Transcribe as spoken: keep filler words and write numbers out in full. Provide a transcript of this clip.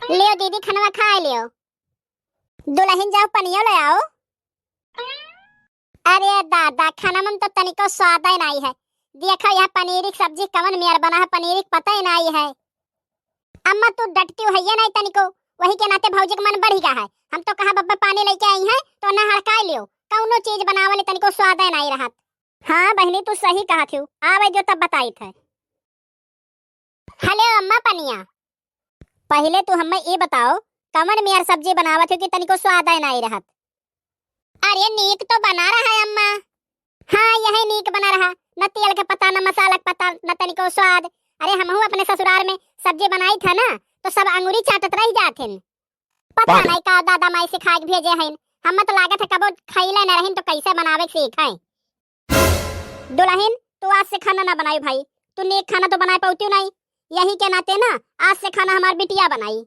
लियो दीदी, खनवा खाइ लियो। दुलहिन, जाओ पनियो ले आओ। अरे दादा, खनवा में तो तनिको स्वाद ही नाहीं है। देखो, यह पनीरी क सब्जी कवन मेर बना है, पनीरी क पता ही नाहीं है। अम्मा, तू डटतिउ हइये नाहीं तनिको, वही के नाते भौजी क मन बढ़ि गा है। हम तो कहा बब्बा पानी लइके आई हैं, तो ना हड़काइ लियो, कउनो चीज बनावले तनिको स्वाद ही नाहीं रहत। हाँ बहिनी, तू सही कहत हिउ, आवे जो तब बताइत है। हले अम्मा पनिया, पहिले तू हम्मे ई बताओ, कवन मेर सब्जी बनावत हो कि तनिको स्वाद ही नाहीं रहत? अरे नीक तो बना रहा है अम्मा। हाँ, यही नीक बना रहा, न तेल क पता, न मसाला क पता, न तनिको स्वाद। अरे हमहू अपने ससुरार में सब्जी बनाइत है ना, तो सब अंगुरी चाटत रहि जात हिन। पता नाहीं का दादा माई सिखाइ के भेजे हइन, हम्मे तो लागत है कबो खइले न रहिन तो कइसे बनावे के सीख है। दुलहिन, तू आज से खाना ना बनाई भाई, तू नीक खाना तो बनाइ पउतिउ नाहीं, यही के नाते ना आज से खाना हमार बिटिया बनाई।